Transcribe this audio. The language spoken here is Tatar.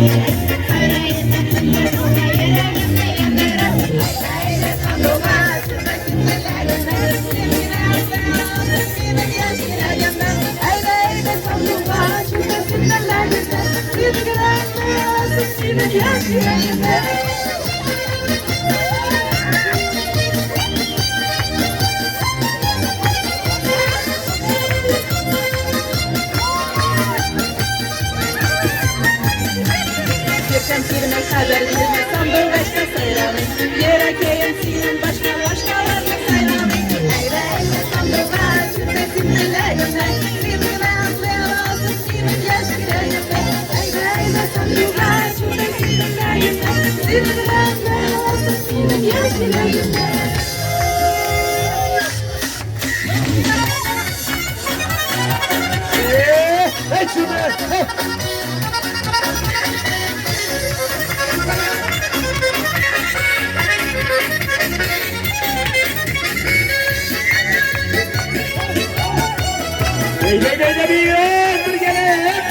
Әйдә, әйдә, сандугач, оча син теләгемә. Син генә алсаң, минем яшь йөрәгемне. Әйдә, әйдә, сандугач, оча син теләгемә. Син генә алсаң, минем яшь йөрәгемне. Бирсәм сиренә хәбәр бирмә, сандугач та сайрамый. Йөрәкәем синең башка башкаларны сайламый. Әйдә, әйдә, сандугач, үтә син теләгемне. Син генә аңлый аласың минем яшь йөрәгемне. Әйдә, әйдә, сандугач, үтә син теләгемне. Син генә аңлый аласың минем яшь йөрәгемне. Эй, сюда! Эй! Әйдә, әйдә, әйдә, биеп, бергәләп!